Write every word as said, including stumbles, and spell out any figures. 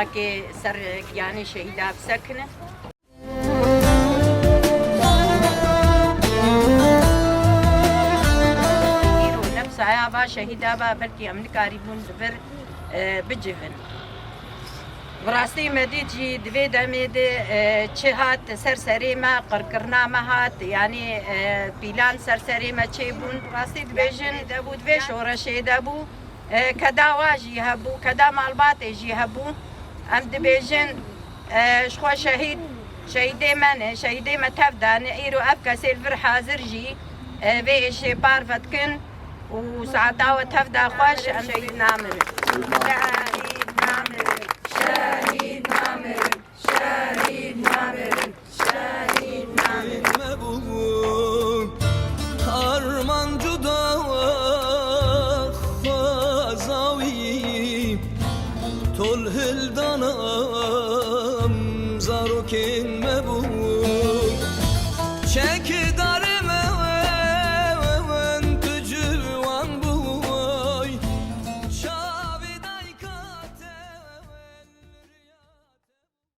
Ke ser giyanê şehîda bisekine. Îro nefsaya va şehîda va belkî em nikarîbûn li vir, e, bicivin. Bi rastî me dît jî di vê demê de, e, çi hat ser serê me, qirkirina me hat, yanî, e, pîlan ser serê me çêbûn. Bi rastî dibêjin, de bû, di vê şoreşê de bû. E, keda wa jî hebû, keda malbatê jî hebû. Em dibêjin, e, ji xwe şehîd, şehîdê me ne, şehîdê me tev dane. Îro ev kesê li vir hazir jî, e, vê êşê parve dikin û saeta we tev da xweş, em şehîd namirin. Şehîd namirin, şehîd namirin, şehîd namirin. Mebû armanc û daxwaza wî, tol hildana zarokên me bû. Çekê